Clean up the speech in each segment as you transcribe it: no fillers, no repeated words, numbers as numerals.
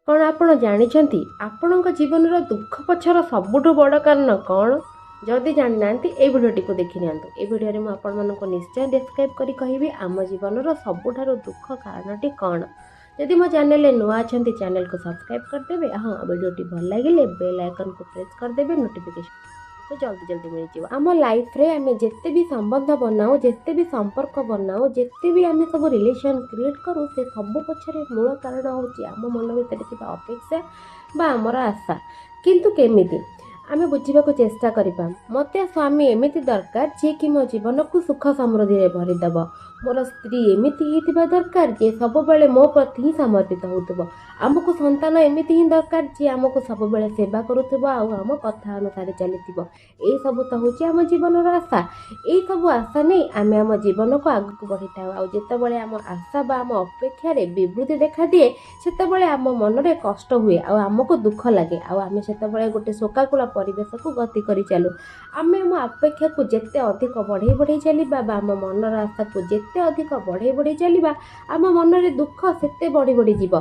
କ'ଣ ଆପଣ ଜାଣିଛନ୍ତି ଆପଣଙ୍କ ଜୀବନର ଦୁଃଖ ପଛର ସବୁଠୁ ବଡ଼ କାରଣ କ'ଣ? ଯଦି ଜାଣିନାହାନ୍ତି, ଏଇ ଭିଡ଼ିଓଟିକୁ ଦେଖିନିଅନ୍ତୁ। ଏ ଭିଡ଼ିଓରେ ମୁଁ ଆପଣମାନଙ୍କୁ ନିଶ୍ଚୟ ଡେସ୍କ୍ରାଇବ୍ କରି କହିବି ଆମ ଜୀବନର ସବୁଠାରୁ ଦୁଃଖ କାରଣଟି କ'ଣ। ଯଦି ମୋ ଚ୍ୟାନେଲରେ ନୂଆ ଅଛନ୍ତି, ଚ୍ୟାନେଲକୁ ସବସ୍କ୍ରାଇବ୍ କରିଦେବେ। ହଁ, ଭିଡ଼ିଓଟି ଭଲ ଲାଗିଲେ ବେଲ୍ ଆଇକନ୍କୁ ପ୍ରେସ୍ କରିଦେବେ, ନୋଟିଫିକେସନ୍ ଜଲ୍ଦି ଜଲ୍ଦି ମିଳିଯିବ। ଆମ ଲାଇଫ୍ରେ ଆମେ ଯେତେ ବି ସମ୍ବନ୍ଧ ବନାଉ, ଯେତେ ବି ସମ୍ପର୍କ ବନାଉ, ଯେତେ ବି ଆମେ ସବୁ ରିଲେସନ୍ କ୍ରିଏଟ୍ କରୁ, ସେ ସବୁ ପଛରେ ମୂଳ କାରଣ ହେଉଛି ଆମ ମନ ଭିତରେ ଥିବା ଅପେକ୍ଷା ବା ଆମର ଆଶା। କିନ୍ତୁ କେମିତି ଆମେ ବୁଝିବାକୁ ଚେଷ୍ଟା କରିବା। ମୋତେ ସ୍ୱାମୀ ଏମିତି ଦରକାର, ଯିଏକି ମୋ ଜୀବନକୁ ସୁଖ ସମୃଦ୍ଧିରେ ଭରିଦେବ। ମୋର ସ୍ତ୍ରୀ ଏମିତି ହେଇଥିବା ଦରକାର, ଯିଏ ସବୁବେଳେ ମୋ ପ୍ରତି ହିଁ ସମର୍ପିତ ହେଉଥିବ। ଆମକୁ ସନ୍ତାନ ଏମିତି ହିଁ ଦରକାର, ଯିଏ ଆମକୁ ସବୁବେଳେ ସେବା କରୁଥିବ ଆଉ ଆମ କଥା ଅନୁସାରେ ଚାଲିଥିବ। ଏଇସବୁ ତ ହେଉଛି ଆମ ଜୀବନର ଆଶା। ଏଇସବୁ ଆଶା ନେଇ ଆମେ ଆମ ଜୀବନକୁ ଆଗକୁ ବଢ଼ିଥାଉ। ଆଉ ଯେତେବେଳେ ଆମ ଆଶା ବା ଆମ ଅପେକ୍ଷାରେ ବିବୃତି ଦେଖାଦିଏ, ସେତେବେଳେ ଆମ ମନରେ କଷ୍ଟ ହୁଏ ଆଉ ଆମକୁ ଦୁଃଖ ଲାଗେ ଆଉ ଆମେ ସେତେବେଳେ ଗୋଟେ ଶୋକାକୁଳ ପରିବେଶକୁ ଗତି କରି ଚାଲୁ। ଆମେ ଆମ ଅପେକ୍ଷାକୁ ଯେତେ ଅଧିକ ବଢ଼େଇ ବଢ଼େଇ ଚାଲିବା ବା ଆମ ମନର ଆଶାକୁ ଯେତେ ଅଧିକ ବଢ଼େଇ ବଢ଼େଇ ଚାଲିବା, ଆମ ମନରେ ଦୁଃଖ ସେତେ ବଢ଼ି ବଢ଼ି ଯିବ।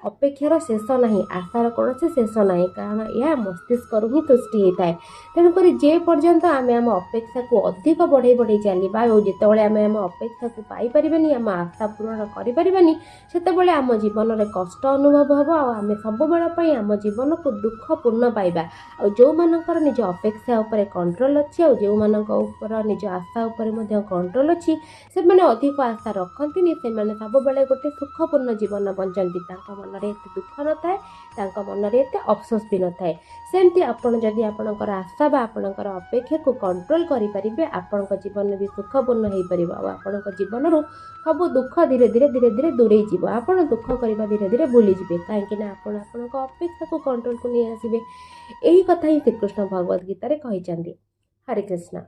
ଅପେକ୍ଷାର ଶେଷ ନାହିଁ, ଆଶାର କୌଣସି ଶେଷ ନାହିଁ, କାରଣ ଏହା ମସ୍ତିଷ୍କରୁ ହିଁ ସୃଷ୍ଟି ହେଇଥାଏ। ତେଣୁକରି ଯେ ପର୍ଯ୍ୟନ୍ତ ଆମେ ଆମ ଅପେକ୍ଷାକୁ ଅଧିକ ବଢ଼େଇ ବଢ଼େଇ ଚାଲିବା ଆଉ ଯେତେବେଳେ ଆମେ ଆମ ଅପେକ୍ଷାକୁ ପାଇପାରିବାନି, ଆମ ଆଶା ପୂରଣ କରିପାରିବାନି, ସେତେବେଳେ ଆମ ଜୀବନରେ କଷ୍ଟ ଅନୁଭବ ହେବ ଆଉ ଆମେ ସବୁବେଳ ପାଇଁ ଆମ ଜୀବନକୁ ଦୁଃଖପୂର୍ଣ୍ଣ ପାଇବା। ଆଉ ଯେଉଁମାନଙ୍କର ନିଜ ଅପେକ୍ଷା ଉପରେ କଣ୍ଟ୍ରୋଲ ଅଛି ଆଉ ଯେଉଁମାନଙ୍କ ଉପର ନିଜ ଆଶା ଉପରେ ମଧ୍ୟ କଣ୍ଟ୍ରୋଲ ଅଛି, ସେମାନେ ଅଧିକ ଆଶା ରଖନ୍ତିନି। ସେମାନେ ସବୁବେଳେ ଗୋଟେ ସୁଖପୂର୍ଣ୍ଣ ଜୀବନ ବଞ୍ଚନ୍ତି। ତାଙ୍କ ମନରେ ଏତେ ଦୁଃଖ ନଥାଏ, ତାଙ୍କ ମନରେ ଏତେ ଅଫସୋସ ବି ନଥାଏ। ସେମିତି ଆପଣ ଯଦି ଆପଣଙ୍କର ଆଶା ବା ଆପଣଙ୍କର ଅପେକ୍ଷାକୁ କଣ୍ଟ୍ରୋଲ କରିପାରିବେ, ଆପଣଙ୍କ ଜୀବନ ବି ସୁଖପୂର୍ଣ୍ଣ ହେଇପାରିବ ଆଉ ଆପଣଙ୍କ ଜୀବନରୁ ସବୁ ଦୁଃଖ ଧୀରେ ଧୀରେ ଧୀରେ ଧୀରେ ଦୂରେଇ ଯିବ। ଆପଣ ଦୁଃଖ କରିବା ଧୀରେ ଧୀରେ ଭୁଲିଯିବେ, କାହିଁକି ନା ଆପଣ ଆପଣଙ୍କ ଅପେକ୍ଷାକୁ କଣ୍ଟ୍ରୋଲକୁ ନେଇ ଆସିବେ। ଏହି କଥା ହିଁ ଶ୍ରୀକୃଷ୍ଣ ଭଗବତ ଗୀତାରେ କହିଛନ୍ତି। ହରେ କୃଷ୍ଣ।